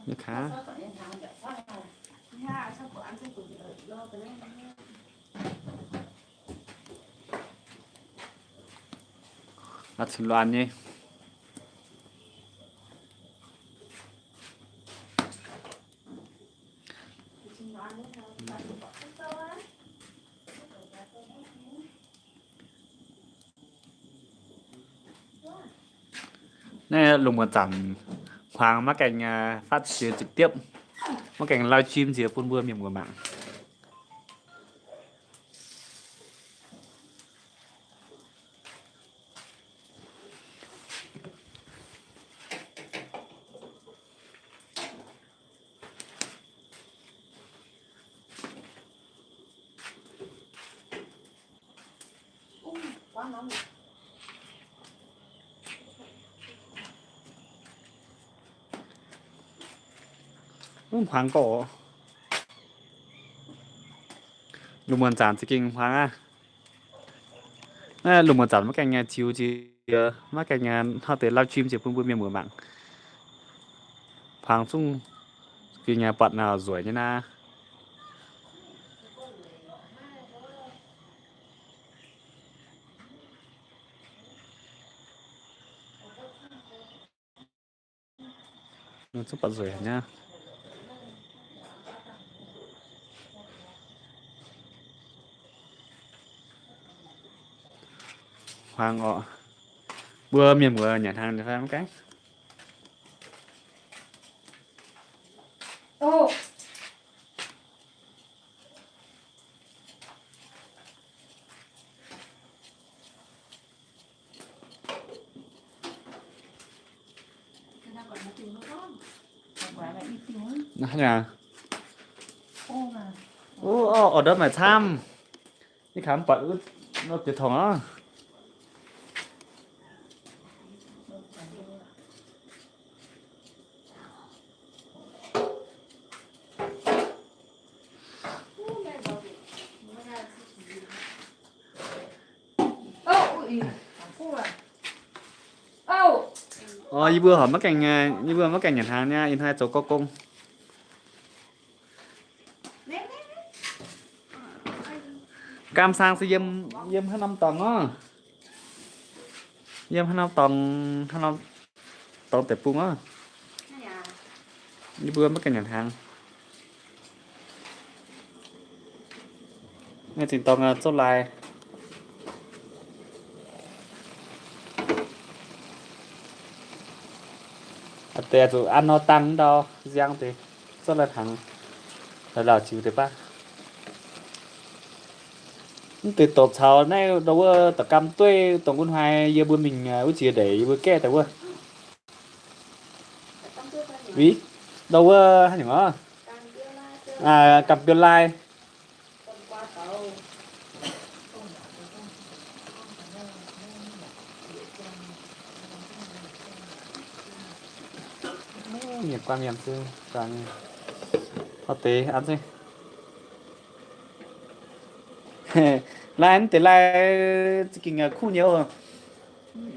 Nyei kaav. Aa, cin luan nyei. Naaiv lungh muonz zanc hmuangx maiv gaengh phát trực tiếp, maiv gaengh live stream nziex bun mbuo mienh muoz mangc. Mv hmuangx gorqv. Lungh muonz zanc za'gengh hmuangx aqv. Naaiv lungh muonz zanc maiv gaengh nyei ziux nziex, maiv gaengh nyei hnangv deix live stream nziex bun mbuo mienh muoz mangc. Hmuangx zungv za'gengh nyei buatc naaic nzueic nyei naaiv. Zungv buatc nzueic nyei. Hmuangx orqc. Mbuo mienh muoz nyanc hnaangx fai mv gaengh? Naaiv aqv. Ov, orv ndortv maaih camv. Yie kangx buatc wuov deix tongx aqv. Orv, yie mbuo horpc maiv gaengh, yie mbuo maiv gaengh nyanc hnaangx nyei, ih hnoi zoux gong gong. Gaam saang se yiem, yiem haaix norm dorngx orv? Yiem haaix norm dorngx, haaix norm dorngx deic-bung orv? Yie mbuo maiv gaengh nyanc hnaangx. Naaiv zinh dorngx zouv lai. Deix zuqc an nor dangh ndau nziang deix zouv lai hnaangx, laaix laauc ziux deix baav. Mv deix dopc caux naaiv ndau wuov da'gam dueiv dongh gu'nguaaic yie mbuo mingh wuov jiex ndeic yie mbuo gaeqv daaih wuov. Ndau wuov haaix nyungc orv? Gam biou lai. Mienh guanh mienh se daaih, hnoi deix an se. Lai mv deix lai za'gengh kuv nyei.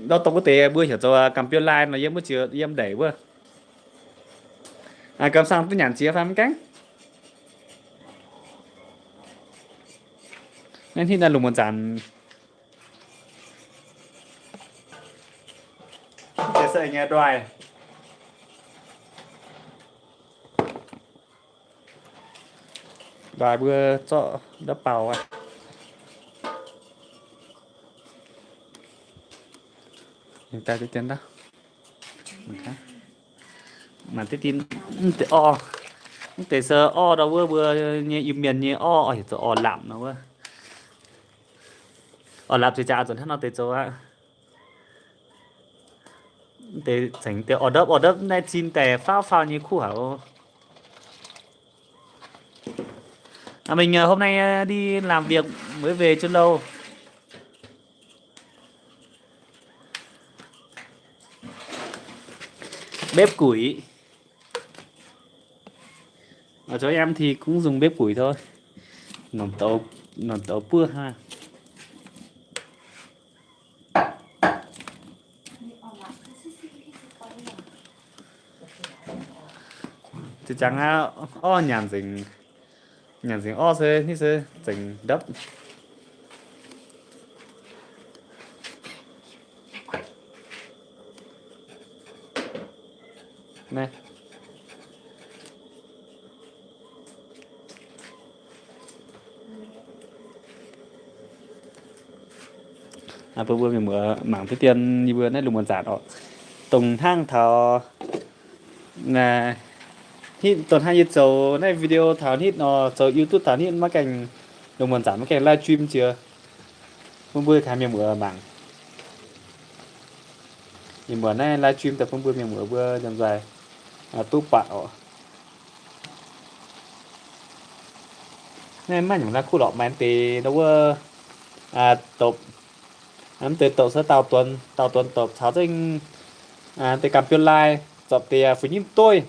Ndau dongh wuov deix mbuo heuc zoux gam biou lai nor, yiem wuov jiex yiem ndeic wuov. Gam saang duqv nyanc jiex fai mv gaengh? Naaiv hnangv naaiv lungh muonz zanc deix se nyei ndoih. Ndoih mbuo zorqv ndapv baaux aqv. Mangc deix dinh, mv deix orv, mv deix se orv ndau wuov mbuo nyei Iu-Mienh nyei orv, heuc zoux orv lapc nor wuov. Orv lapc ziex jaax zuqc hnangv nor deix zoux aqv. Deix zengc deix orv ndopv, orv ndopv naaiv zinh daaih faaux faaux nyei kuv haic oc. Mình hôm nay đi làm việc mới về chưa lâu. Bếp củi. Ở chỗ em thì cũng dùng bếp củi thôi. Nòng tấu, nòng tấu pưa ha. Ziex jangx aqv, orv nyanc nzengc, nyanc nzengc orv se hitv se zengc ndopv. Naaiv. Bun mbuo mienh muoz mangc diqv dien yie mbuo naaiv lungh muonz zanc orqc, dongh hnangv taux hitv, dongh hnangv yie zoux naaiv video taux hitv nor, zoux YouTube taux hitv maiv gaengh, lungh muonz zanc maiv gaengh live stream jiex. Bun mbuo kaaix mienh muoz mangc. Mienh muoz naaiv live stream daaih bun mbuo mienh muoz mbuo nzuonx nzueic duqv buatc orqc. Naaiv maiv nyungc naaiv kuv lorqc, maaih deix nor wuov dopc, mv deix dopc se dauh duonx, dauh duonx dopc caux zengv deix ganh biouv-lai zorpc deix fu'nyimv dueiv.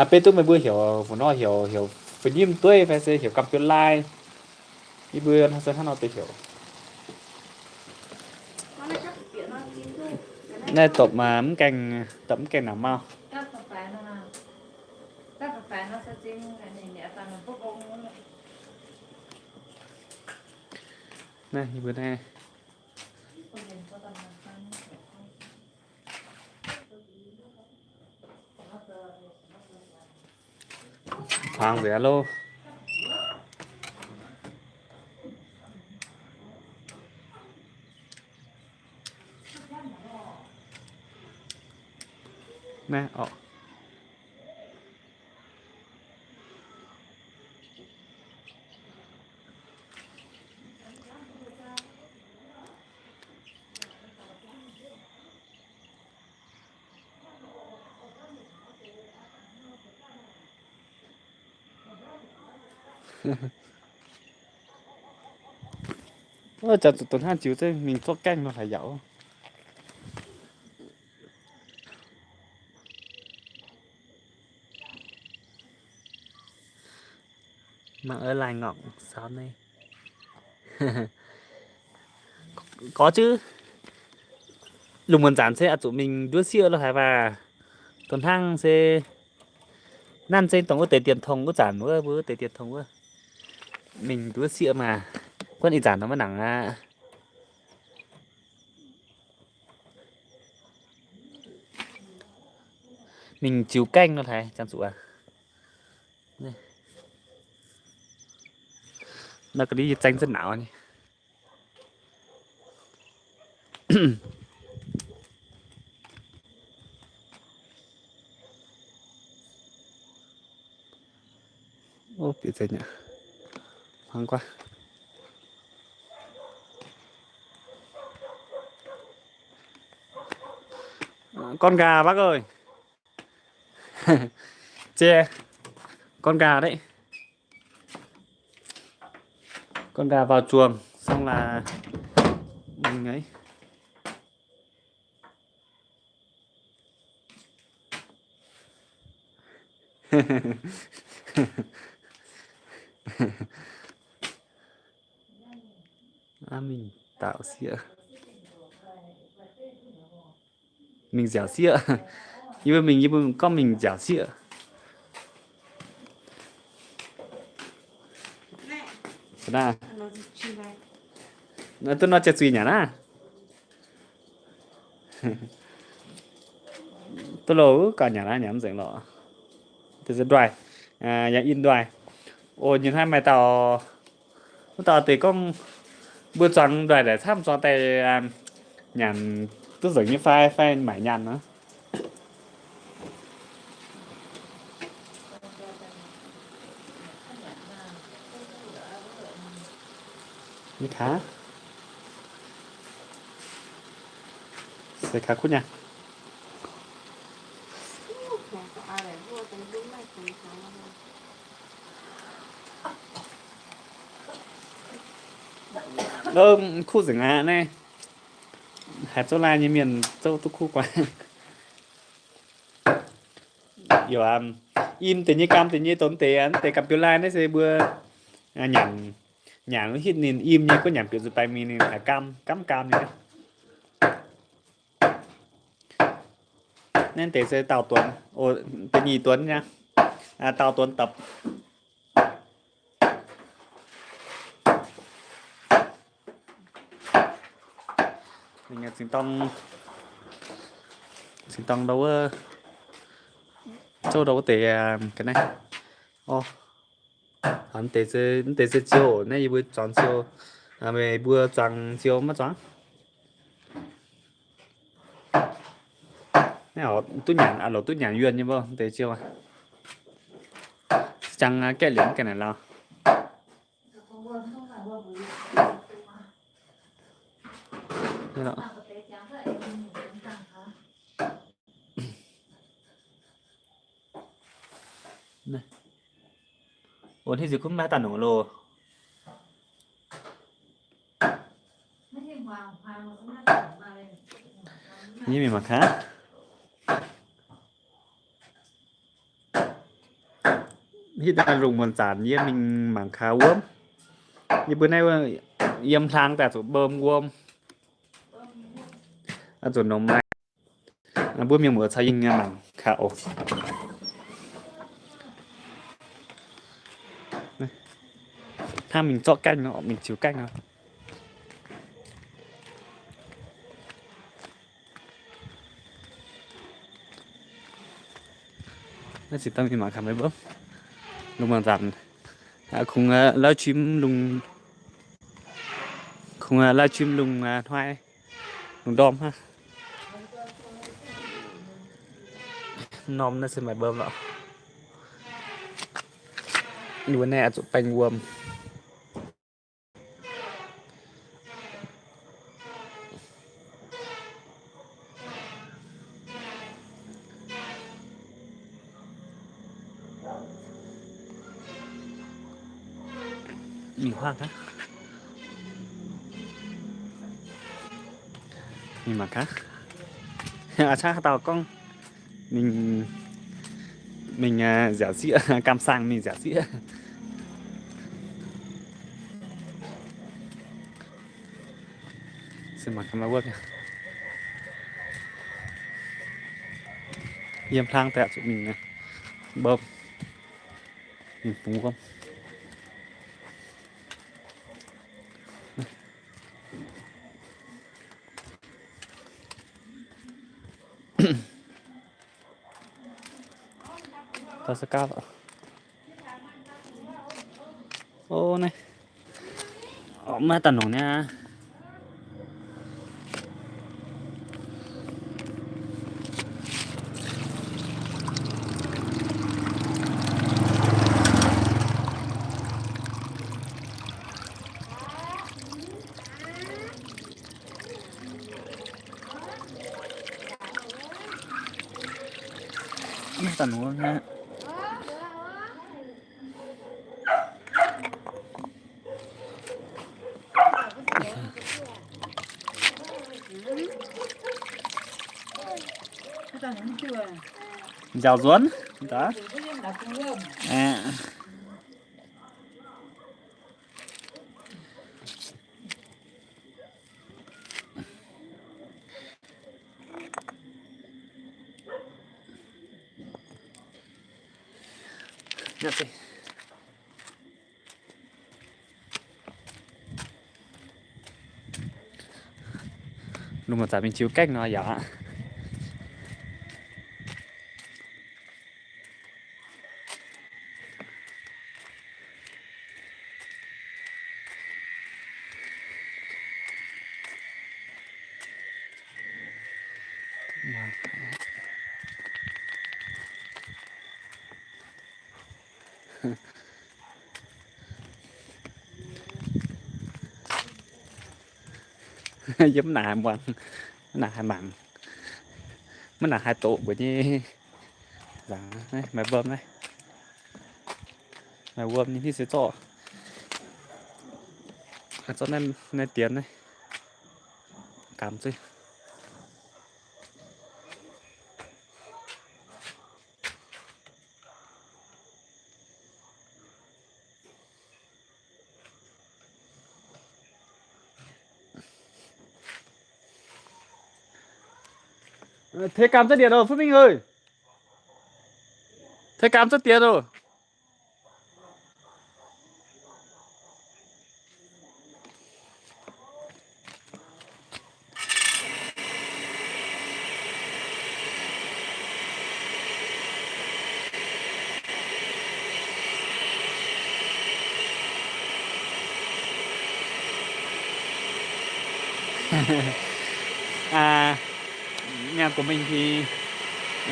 Beiv duqv meih mbuo heuc mv nor heuc, heuc fu'nyimv dueiv fai se heuc ganh biouv-lai. Yie mbuo se hnangv nor deix heuc. Naaiv dopc mv gaengh, dopc mv gaengh nangc mau. Naaiv yie mbuo naaiv Hmuangx nzengc aqv loh. Naaiv orqc. Wuov, janx zuqc dongh hnangv ziux zengv mingh zorqv gaengh nor haaix yaac. Mangc eix laanh ngorc saaux naaiv. Gorx ziex, lungh muonz zanc se oix zuqc mingh nduov sieqv lo haaix waac. Dongh hnangv se nanv zengv dongh wuov deix dienh tong wuov zanc wuov, mbuo wuov deix dienh tong wuov, mingh nduov sieqv maah. Guonv ih zanc nor maiv nangc aqv. Mingh ziux gaengh lo haaix, janx zuqc aqv. Naaiv ga'ndiev yie zaeng zunv nauz nyei. Ov, bieqc zengc aqv. Hmuangx guaav. Con gà bác ơi. Con gà đấy. Con gà vào chuồng xong là mình ấy. Aav mingh daaux sieqv. Mingh nziaauc sieqv. Yie mbuo mingh, yie mbuo gorngv mingh nziaauc sieqv. Duqv nor ziouc zuiz nyanc aqv. Duqv loh, gauh nyanc aqv, nyanc mv nzengc lorqc. Ndoih, yaac in ndoih. O, nyei hnangv maaih dauh, wuov dauh deix gorngv mbuo zuangx ndoih daaih camv, zuangx daaih nyanc duqv nzengc nyei fai, fai maaic nyaanh nor. Ni kaav, se kaav kuv nyaah. Kuv nzengc aqv naaiv. Haiz zouv lai nyei mienh zouv duqv kuv guaax. Yaac im deix nyei, gam deix nyei, dongh deix, deix gam biux lai naaiv se mbuo nyanc, nyanc hitv ninh im nyei, gorngv nyanc bieqc nzuih baengx mingh ninh haiz gam, gam gam nyei. Naaiv deix se daauh duonx, da'nyeic duonx nyei, daauh duonx dapc. Zinh dorng, zinh dorng ndau wuov, zouv ndau wuov deix ga'naaiv. Orv, mv deix se, mv deix se ziouh, naaiv yie mbuo zuangx ziouh, meih mbuo zuangx ziouh maiv zuangx. Naaiv duqv nyanc, loc duqv nyanc yuonh nyei mbuo deix ziouh. Jangx gaeqv liemh ga'naaiv lauh. Ov, hitv nziex kunv maiv daaih nongc loh. Yie mingh mangc gaax. Hitv daaih lungh muonz zanc yie mingh mangc gaax wuom. Yie mbuo naaiv yiem hlang daaih zuqc mbom wuom. Zuqc nongc maaih mbuo mienh muoz caux yie mingh mangc gaax oc. Hnangv mingh zorqv gaengh nor, mingh ziux gaengh nor. Naaiv zinh dangh mingh mangc gaax meih mbuo. Lungh muonz zanc kungx live stream lungh, kungx live stream lungh hnoi, lungh ndorm hnangv. Norm naaiv se maaih mbom lorqc. Wuov naaiv zuqc baeng wuom. Mingh huaang gaax. Mingh mangc gaax. Aa, cangv haaix dauh gorngv mingh, mingh nziaauc sieqv, gaam saang mingh nziaauc sieqv. Se mangc gaax maaih wuom nyei. Yiem hlang daaih zuqc mingh mbom, mingh bungx wuom. Taux sa gaav lorqc. Ov, naaiv maiv daaih nongc niaa. Maiv daaih nongc niaa. Nziaauc nzuonx daaih. Lungh muonz zanc mingh ziux gaengh nor yaac aqv. Yie mv nangc haaix muangx, mv nangc haaix mangc, mv nangc haaix doqc mbuo nyei. Nzaangc naaiv maaih wuom naaiv, maaih wuom nyei hitv se zorqv, zorqv naaiv dien naaiv gamh zuiz. Teix gamh za'diec oc, Fuqv Mingh aac. Teix gamh za'diec oc. Mienh của mình thì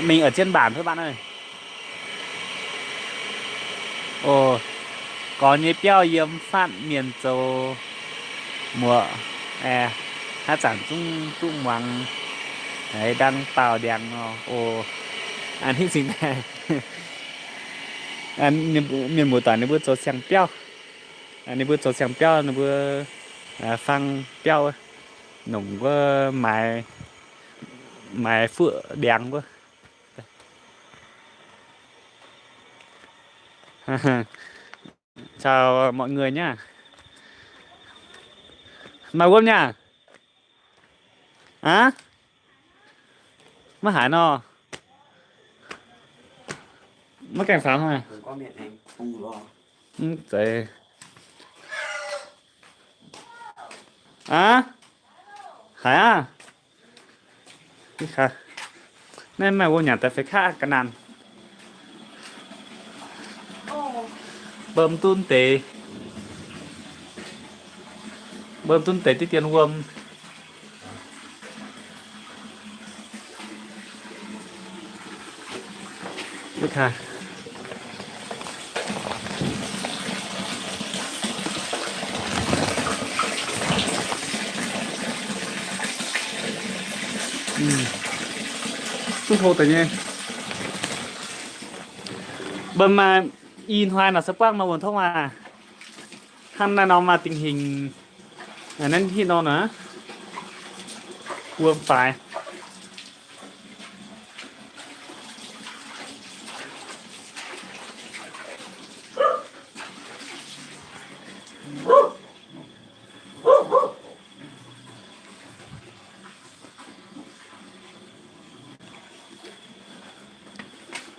mình ở trên bản thôi bạn ơi. Ồ, có nyei biauv yiem Fatv Mienh zoux muoc, haaix zanc zungv duqv muangx, haaix dangh baaux ndiangx nor. Ồ, hitv cingx daaih, mienh muoz-doic ninh mbuo zoux siang-biauv, ninh mbuo zoux siang-biauv, ninh mbuo fang biauv, nongc wuov maaiz, maaiz fuqv ndiangx wuov. Chào mọi người nhá. Maaih wuom nyei aqv? Maiv haiz nor. Maiv gaengh faaux haaix? Mv zeiz. Aa, haiz aqv. Naaiv maaih wuom nyanc daaih feix kaqv ga'naanh. Bơm duqv deix, bơm duqv deix diqv dien wuom. Duqv hlo deix nyei. Bơm maaih i hnoi nor se buangv nor wuom tov maah. Hnangv naaiv nor maaih tình hình, naaiv hitv nor naaiv, wuom faix.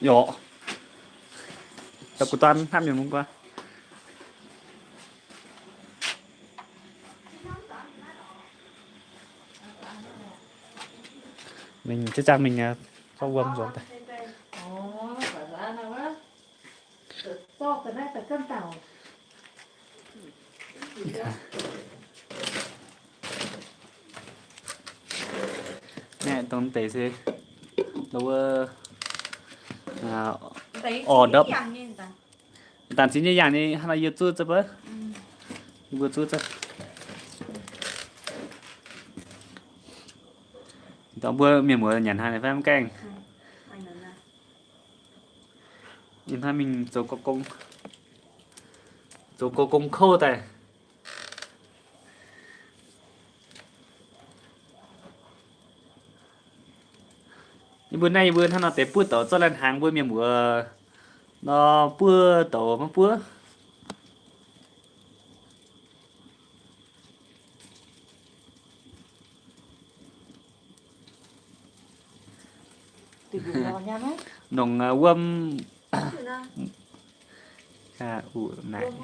Yaac, da'guv duan hnamv mienh mungv guaav. Mingh, ziex zaangc mingh zorqv wuom nzuonx daaih. Naaiv dongh deix se, wuov, orv ndopv. Dangc ziex nyei yangh nyei, hnangv nor yie zuov za'bov. Yie mbuo zuov za'bov. Dongh mbuo mienh muoz nyanc haaix fai mv gaengh. Ih hnoi mingh zoux gong, zoux gong kouv daaih. Yie mbuo naaiv yie mbuo hnangv nor deix buov douz zorqv lai hnaangx mbuo mienh muoz nor buov douz maiv buov. Nongc wuom naaic,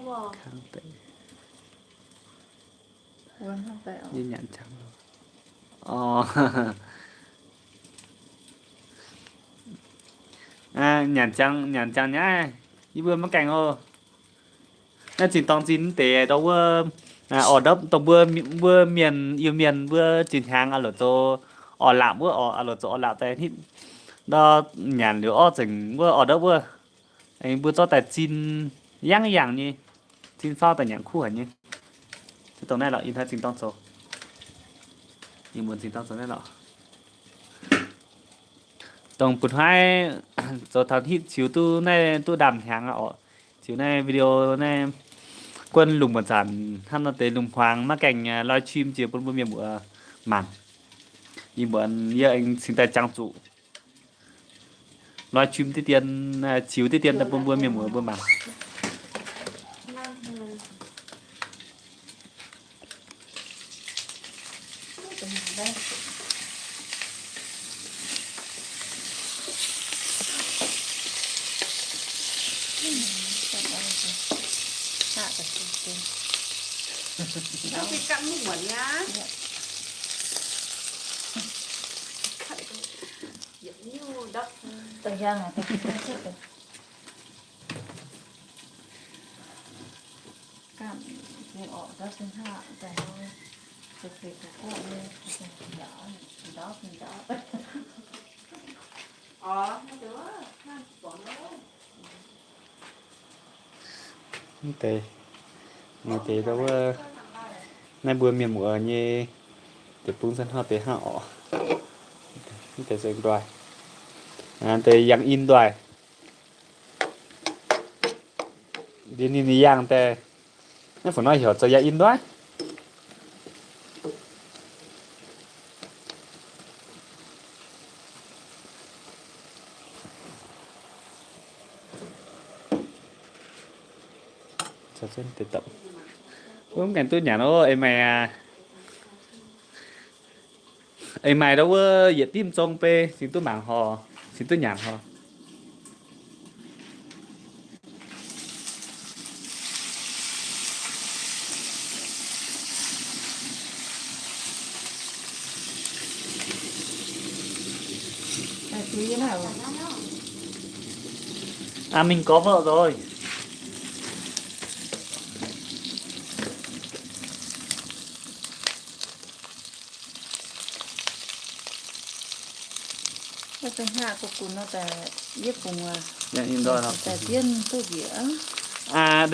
nyanc ziangx, nyanc ziangx nyei, yie mbuo maiv gaengh oc. Naaiv zinh dorng zinh deix dongh wuov orv ndopv, dongh mbuo, mbuo mienh, Iu-Mienh mbuo zinh hnyangx oix longc zoux orv laapc wuov, oix longc zoux orv laapc daaih hitv, nor nyanc liuz orv zengc wuov orv ndopv wuov. Mbuo zorqv daaih zinh yangv yangh nyei, zinh faaux daaih nyanc kuv haic nyei. Dongh naaiv lorqc, ih hnoi zinh dorng zoux, ih muonz zinh dorng zoux naaiv lorqc. Dongh butv-haiv zoux taux hitv ziux duqv naaiv duqv ndaamv hnyangx oc. Ziux naaiv video naaiv guon lungh muonz zanc hnangv nor deix lungh hmuangx maiv gaengh live stream jiex bun mbuo mienh muoz mangc. Ih muonz yie aengx cingx daaih jangx zuqc live stream diqv dien, ziux diqv dien daaih bun mbuo mienh muoz mbuo mangc. Deix, deix ndau wuov, naaiv mbuo mienh muoz nyei deic-bung se hnangv deix hnangv orqc. Deix se ndoih, deix yangh in ndoih. Ndiev ninh yangh daaih, naaiv fu nor heuc zoux yangh in ndoih. Mv gaengh duqv nyanc ov, eix maaic aac. Eix maaic ndau wuov yietc dimv zong bei, cingx duqv mangc horc, cingx duqv nyanc horc. Aa, mingh gorx mv louc nzoih. Deix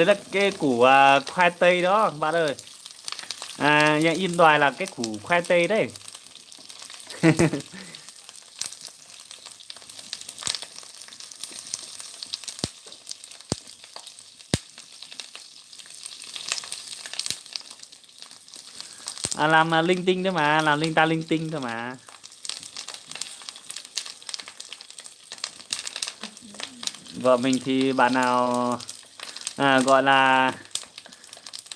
la'geh gux khoai dei nor, mv baac yangh in ndoih la'geh gux khoai dei deix. Aa, lamh linh tinh deix maah, lamh linh ta linh tinh deix maah. Gọi mình thì bạn nào, à, gọi là,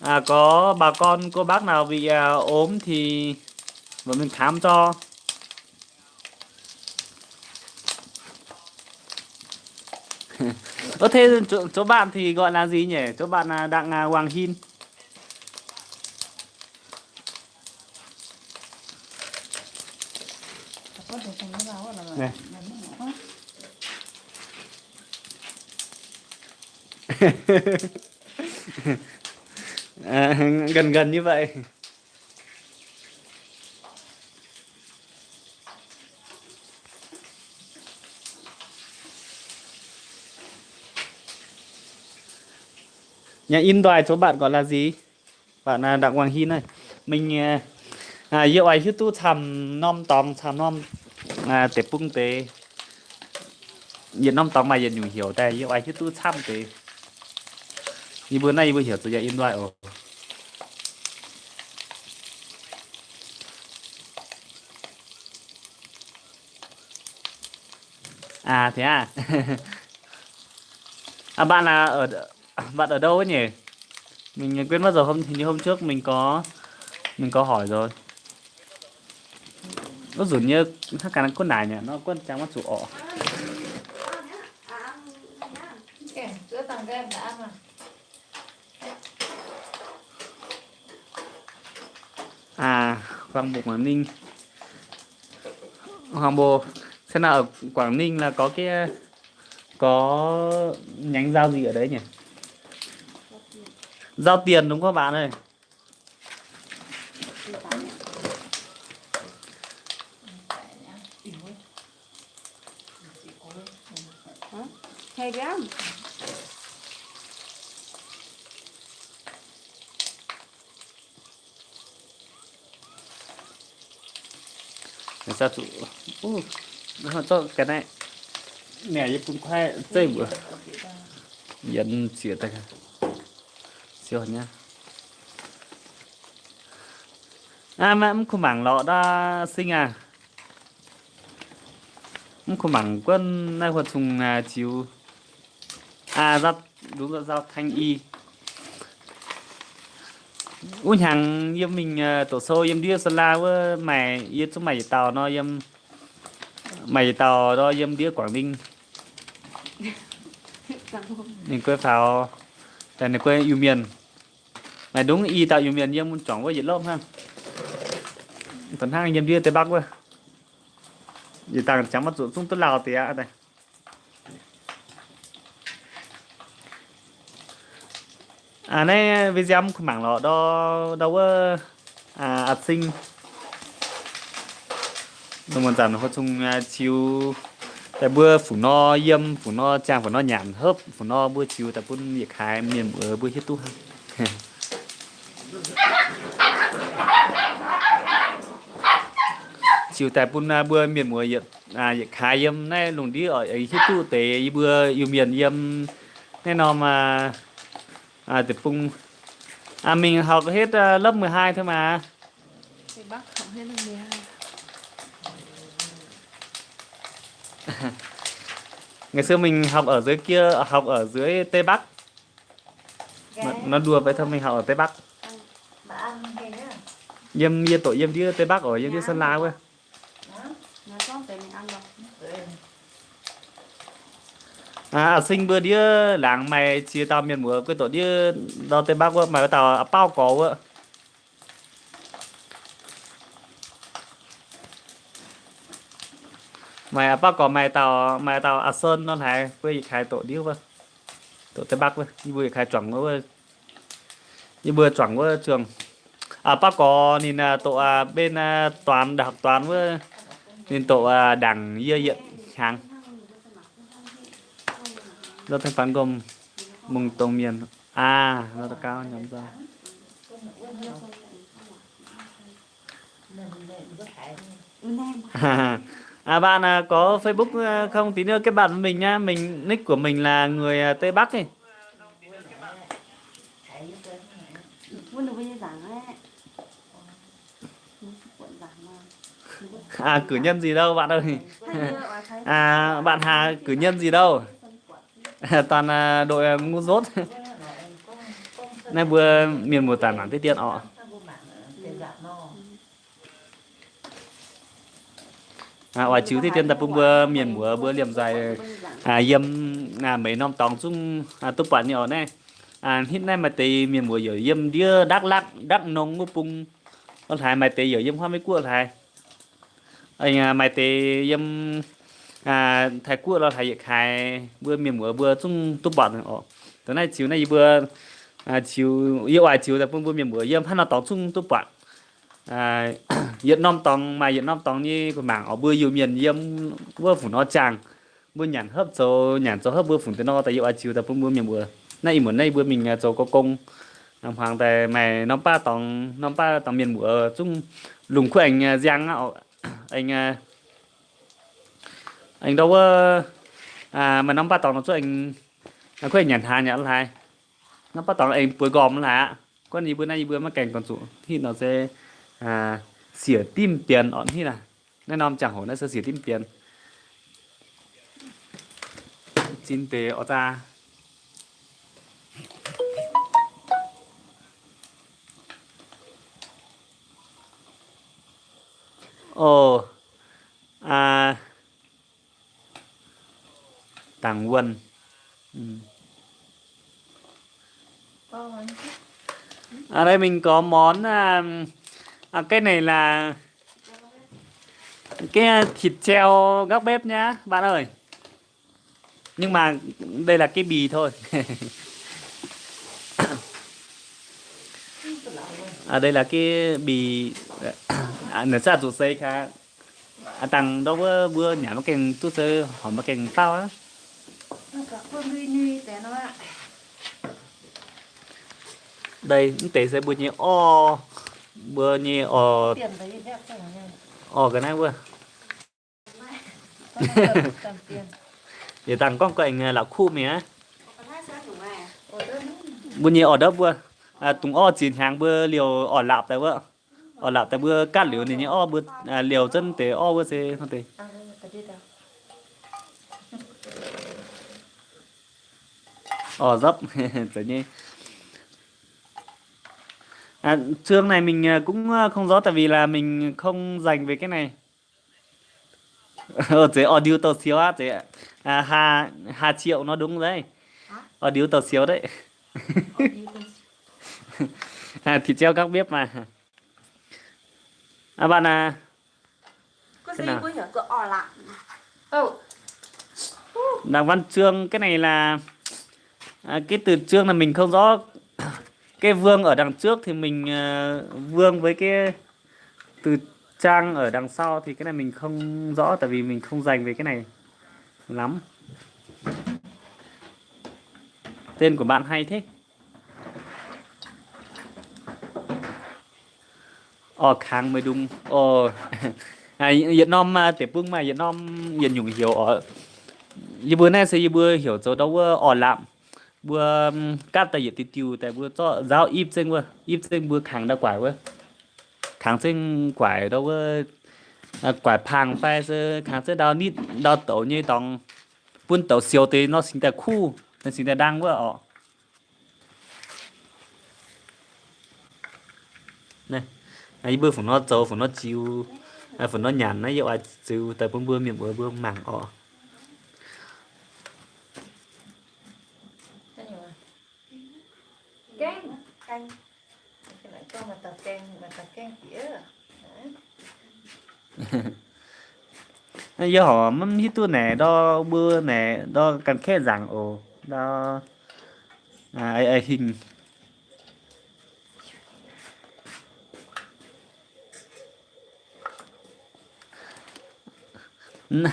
à, có bà con cô bác nào bị, à, ốm thì gọi mình khám cho. Ơ, thế chỗ, chỗ bạn thì gọi là gì nhỉ? Chỗ bạn, à, Đặng, à, Hoàng Hin. Này. À, gần gần như vậy. Nhà in ndoih, chỗ bạn gọi là gì? Bạn, à, Đặng Hoàng Hin ơi. Mingh, à, à, yie oix hiuv duqv camv norm dorngx, camv norm, à, deic-bung deix. Yietc norm dorngx maaih yietc nyungc heuc daaih, yie oix hiuv duqv camv deix. Yie mbuo naaiv yie mbuo heuc zoux yangh in ndoih oc. À, thế à? À, bạn là ở, bạn ở đâu ấy nhỉ? Mình quên mất rồi, hôm, hình như hôm trước mình có, mình có hỏi rồi. Ước dụ như thắc cà năng cốt nải nhỉ, nó có trang web chủ ổ. À, Hoàng Bồ Quảng Ninh. Hoàng Bồ, xem nào ở Quảng Ninh là có cái, có nhánh giao gì ở đấy nhỉ? Giao tiền đúng không bạn ơi? Hả? Hay lắm. Sao chủ, uh, nó cho cái này. Nè, yie bun kuaaiv zeiv mbuox. Yie zieqc daaih. Siou haic nyei. Aa, maiv, mv kuh mangc lorqc, Sing aac. Mv kuh mangc guonv naaiv huo cong ziux. Aa, zaux, zaux tengx i. Wuov hnyangx yiem mingh doqc sou yiem ndiev Sa La wuov maaih, yie zungv maaih yietc dauh nor, yiem, maaih yietc dauh nor yiem ndiev Quảng Ninh. Ninh guei faaux, ninh guei Iu-Mienh. Maaih ndongc i dauh Iu-Mienh yiem mun juangc wuov yietc lopv hnangv. Dongh hnangv yiem ndiev Tây Bắc wuov. Yietc dangh jangx maiv zuqc zungv duqv lauh deix aqv. Naaiv video mv kuh mangc lorqc, ndau wuov, aa, a'cing. Muonz zanc hopv zungh ziux daaih mbuo fuqv nor yiem, fuqv nor ziangh, fuqv nor nyanc hopv, fuqv nor mbuo ziux daaih bun yietc kaaix mienh muoz mbuo hiuv duqv hnangv. Ziux daaih bun mbuo mienh muoz yietc kaaix yiem naaiv lungh ndiev oc, hiuv duqv deix yie mbuo Iu-Mienh yiem naaiv norm deic-bung. Mingh học hết lớp mười hai thôi mà. Ngày xưa mình học ở dưới kia, học ở dưới Tây Bắc. Nó đùa vậy thôi, mình học ở Tây Bắc. Yiem, yie doqc yiem ndiev Tây Bắc oc, yiem ndiev Sơn La wuov. Aa, a'cing mbuo ndiev laangz maaih ziex dauh mienh muoz guei doqc ndiev ndau Tây Bắc wuov, maaih wuov dauh a'bauv gorx wuov. Maaih a'bauv gorx, maaih dauh, maaih dauh a'sern nor haaix, mbuo yietc kaaix doqc ndiev wuov, doqc Tây Bắc wuov, yie mbuo yietc kaaix juangc wuov, yie mbuo juangc wuov trường. A'bauv gorx ninh doqc bên toán, đại học toán wuov, ninh doqc ndaangc yie yietc hnyangx. Rất thanh toán gồm mùng tông miền. À, rất cao nhóm ra. À, bạn à, có Facebook không? Tí nữa kết bạn với mình nhá. Mình, nick của mình là người à, Tây Bắc ấy. À, cử nhân gì đâu bạn ơi. À, bạn Hà cử nhân gì đâu. Toàn à, đội à, ngu dốt. Naaiv mbuo mienh muoz daaih mangc diqv dien oc. Oix ziux diqv dien daaih bun mbuo mienh muoz mbuo liemh nzaih yiem meix norm dorngx zungv duqv buatc nyei oc. Naaiv hnitv naaiv maaih deix mienh muoz yaac yiem ndiev Đắk Lắk, Đắk Nông wuov bung lorh hlaaix, maaih deix yaac yiem huaav Meiv Guoqv hlaaix. Maaih deix yiem Taiv Guoqv lorh hlaaix yietc kaaix, mbuo mienh muoz mbuo zungv duqv buatc oc. Dongh naaiv ziux naaiv yie mbuo ziux, yie oix ziux daaih bun mbuo mienh muoz yiem haaix norm dorngx zungv duqv buatc. Yietc norm dorngx maaih yietc norm dorngx nyei gu'mangc oc. Mbuo Iu-Mienh yiem wuov fungc nor ziangh, mbuo nyanc hopv zoux, nyanc zoux hopv mbuo fungc deix nor daaih yie oix ziux daaih bun mbuo mienh muoz. Naaiv ih muonz naaiv yie mbuo mingh zoux gong gong, hmuangx daaih maaih norm baav dorngx, norm baav dorngx mienh muoz zungv lungh kuv aengx nziang aqv. Aengx, aengx ndau wuov, maaih norm baav dorngx nor zungv aengx kuv aengx nyanc hnaangx nyanc hlaaix. Norm baav dorngx aengx bueix nqormh hlaaix aqv. Guanh yie mbuo naaiv yie mbuo maiv gaengh gorngv zuqc hitv nor se siec dimv bienx orqc hitv aqv. Naaiv norm ziangh hoc naaiv se siec dimv bienx. Zinh deix oix zaa. Ov, aa, dangc wuonh. Ở đây mình có món à, à, cái này là cái thịt treo góc bếp nhá bạn ơi. Nhưng mà đây là cái bì thôi. À, đây là cái bì à, nửa xa tụ xây kha. À, tăng đâu có bữa nhả mắc kèn tút sơ hỏi mắc kèn tao á. Đây, mv deix se mbuo nyei orv, mbuo nyei orv, orv ga'naaiv wuov. Yietc dangh gorngv guanh la'kuqv mi'aqv. Mbuo nyei orv ndopv wuov, dungx orv ziex hnyangx mbuo liouh orv laapc daaih wuov. Orv laapc daaih mbuo gaatv liuz ninh nyei orv mbuo liouh zunv deix orv wuov se hnangv deix. Orv ndopv, zeiz nyei. À, chương này mình à, cũng à, không rõ tại vì là mình không dành về cái này. Ơ, dễ orh điêu tàu siêu á, dễ à, hai, hai triệu nó đúng đấy. Hả? Orh điêu tàu siêu đấy. Orh điêu tàu siêu. Thịt treo gác bếp mà. Ơ, bạn à. Đặng Văn Chương, cái này là, à, cái từ Chương là mình không rõ. Cái Vương ở đằng trước thì mình, ờ, Vương với cái từ Trang ở đằng sau thì cái này mình không rõ, tại vì mình không rành về cái này lắm. Tên của bạn hay thế. Orv, kangx maiv dungx. Orv, yietc norm deic-bung maaih yietc norm yietc nyungc heuc orv. Yie mbuo naaiv se yie mbuo heuc zoux ndau wuov orv-lapc. Mbuo gatv daaih yietc diuh diuh daaih mbuo zorqv nzaauv ipv zengv wuov, ipv zengv mbuo kangx ndau guaic wuov. Kangx zengv guaic ndau wuov, guaic pangx fai se kangx zengv ndau nitv ndau douz nyei dorngx, bun douz siou deix nor singx daaih kuv, singx daaih ndaang wuov orv. Yie mbuo fungc nor zoux, fungc nor ziux, fungc nor nyanc naaiv yie oix ziux daaih bun mbuo mienh muoz mbuo mangc orv. Yie horpc maiv hiuv duqv naaic ndau mbuo naaic ndau ganh kaeqv nzaangc oc ndau. Hingh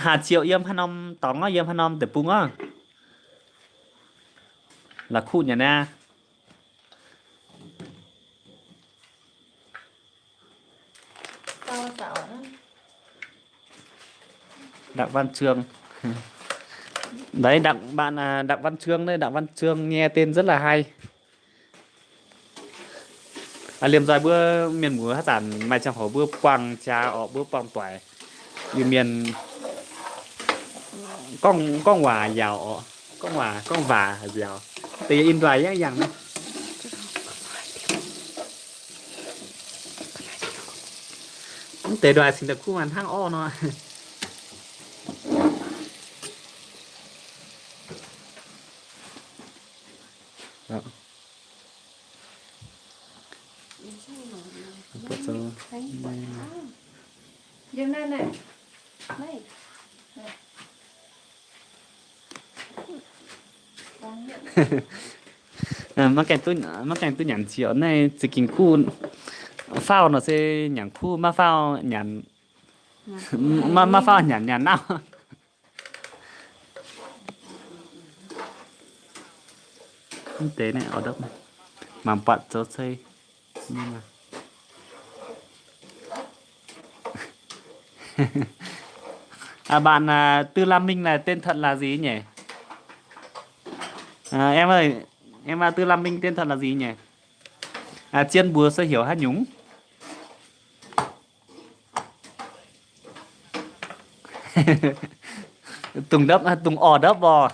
haaix ziouc yiem haaix norm dorngx, yiem haaix norm deic-bung oc. La'kuqv nyanc aqv. Đặng Văn Chương. Đấy, Đặng, bạn, à, Đặng Văn Chương đấy, Đặng Văn Chương nghe tên rất là hay. Liemh nzoih mbuo mienh muoz haaix zanc maaih ziangh hoc mbuo buangh jaax orqc, mbuo buangh doic, Iu-Mienh gorngv, gorngv waac nziaauc orqc, gorngv waac, gorngv waac nziaauc. Deix in ndoih yangh yangh naaiv. Mv deix ndoih cingx daaih kuv maaih hnangv orv nor. Maiv gaengh duqv nyanc ziouc naaiv za'gengh kuv. Faauv nor se nyanc kuv, maiv faauv nyanc, maiv faauv nyanc nyanc nauv. Mv deix naaiv mangc buatc zoux cei. À, bạn, à, Tư Lam Minh là tên thật là gì nhỉ? À, em ơi, em, à, Tư Lam Minh tên thật là gì nhỉ? À, Chiên Bùa sẽ hiểu hát nhúng. Dungh ndopv, dungh orv ndopv oc.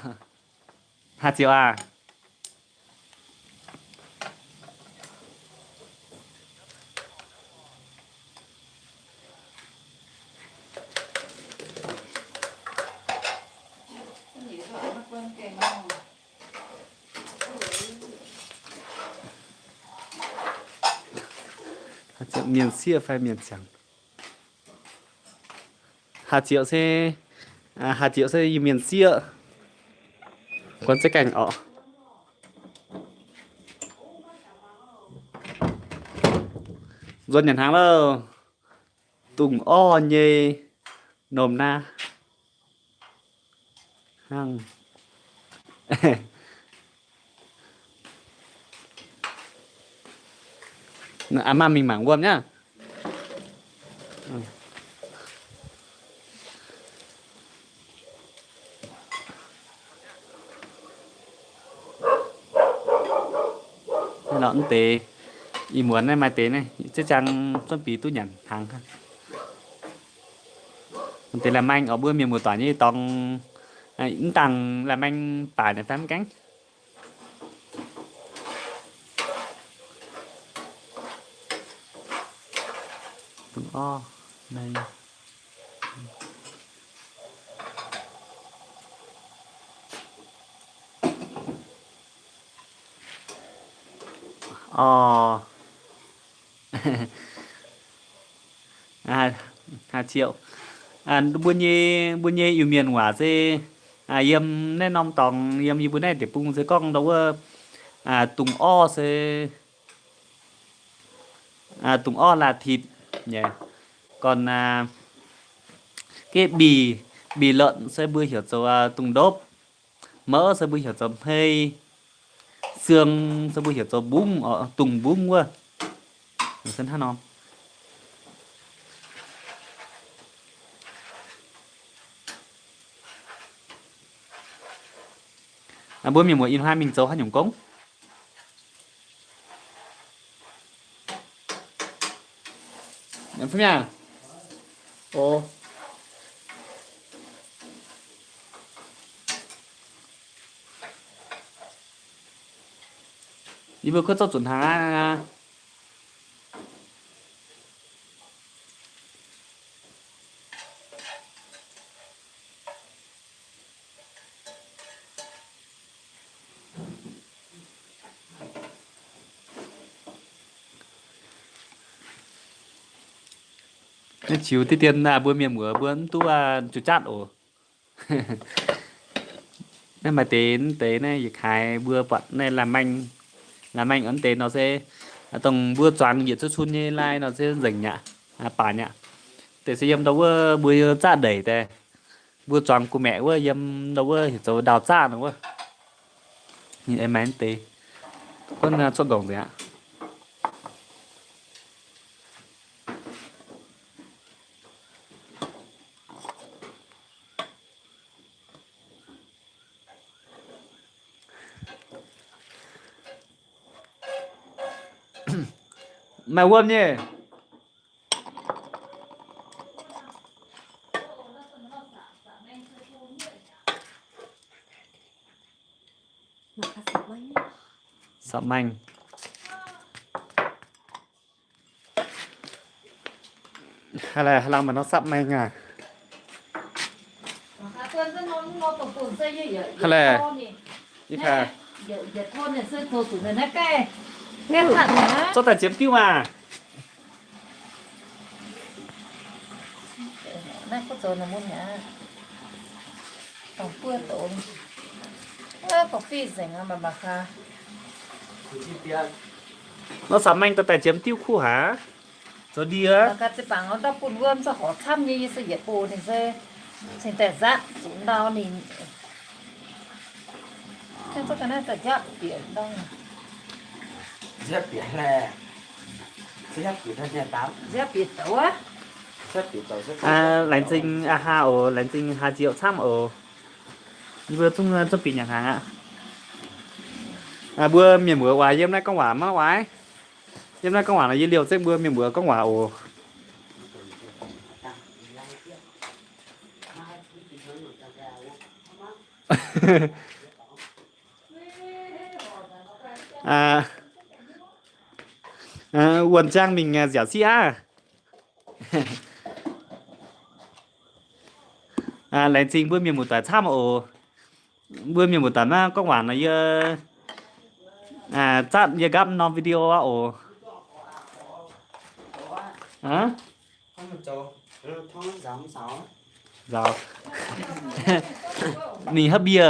Haaix ziouc aac? Haaix ziouc mienh sieqv fai mienh siangx? Haaix ziouc se, haaix ziouc se Iu-Mienh sieqv? Guon za'gengh orqc. Nzuonx nyanc hnaangx loh. Dungh orv nyei nom naaiv hnangv. Aa, maanh mingh mangc wuom nyei. Naaiv nor mv deix, ih muonz naaiv maaih deix naaiv, ziex ziangh zuonv bieqc duqv nyanc hnaangx. Mv deix la'maengh oc, mbuo mienh muoz-doic nyei dorngx, mv dangc la'maengh baaic naaic fai mv gaengh. Orv, orv, Hai triệu. Mbuo nyei, mbuo nyei Iu-Mienh waac se yiem naaiv norm dorngx, yiem yie mbuo naaiv deic-bung se gorngv ndau wuov dungz orv se dungz orv laa thit. Gorn geh bì, bì lợn se mbuo heuc zoux dungz ndopv, mouv se mbuo heuc zoux hmei, xương se mbuo heuc zoux mbungv, dungz mbungv wuov. Hnangv nor. Mbuo mienh muoz ih hnoi mingh zoux haaix nyungc gong? Yie mbuo kuv zouv zunc hnaangx aqv. Naaiv ziux diqv dien mbuo mienh muoz mbuo mv duqv zuqc jatv oc. Naaiv maaih deix, deix naaiv yietc kaaix mbuo buatc naaiv la'maengh, la'maengh a'hneiv deix nor se dongh mbuo zuangx yietc cun cun nyei lai nor se nzengc aqv, baac aqv. Deix se yiem ndau wuov mbuo zaqv ndeic daaih, mbuo zuangx gu'maeqc wuov yiem ndau wuov heuc zoux ndaauh zaqv nor wuov. Ninh maaih deix gunv cuotv nqorngc nzengc aqv. Maaih wuom nyei. Sapv maengh. Haaix laanh maaih norm sapv maengh aac? Haaix laanh, zorqv daaih ziemx diuv maah. Norm sapv maengh dorh daaih ziemx diuv kuv haic. Zoux ndie. Gaax zinh bangc ndau bun wuom se horc camv nyei, yie se yietc boc ninh se cingx daaih nzatv zuqc ndau ninh. Laengz zingh a'haa oc, laengz zingh a'haa ziouc camv oc. Yie mbuo zungv, zungv bieqc nyanc hnaangx aqv. Mbuo mienh muoz waac yiem naaiv gorngv waac maiv waac. Yiem naaiv gorngv waac nor yie liouh zengv mbuo mienh muoz gorngv waac oc. Wuonh ziangh mingh nziaauc siqv aqv. Laengz zingh mbuo mienh muoz-doic camv oc. Mbuo mienh muoz-doic maiv gorngv waac nor yie zatv yie nqapv norm video aqv oc. Nzauc. Ninh hopv mbie.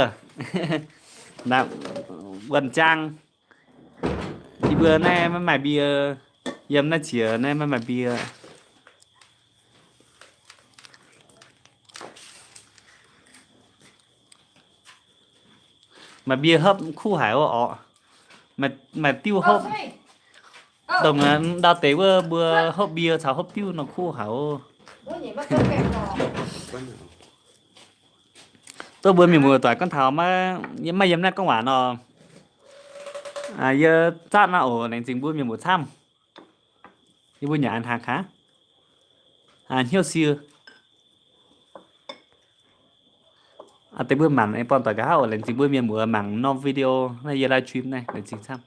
Wuonh jaang. Yie mbuo naaiv maiv maaih mbie. Yiem naaiv qiex naaiv maiv maaih mbie. Maaih mbie hopv kuv haic oc. Maaih diuv hopv. Dongh ndau deix wuov mbuo hopv mbie caux hopv diuv nor kuv haic oc. Duqv mbuo mienh muoz-doic gorngv taux maiv yiem naaiv gorngv waac nor, yie zatv naaiv oc. Laengz zingh mbuo mienh muoz camv. Yie mbuo nyanc hnaangx gaax. Hnyouv siou. Deix mbuo mangc aengx buangh doic nqa'haav oc. Laengz zingh mbuo mienh muoz mangc norm video naaiv, yie live stream naaiv. Laengz zingh camv.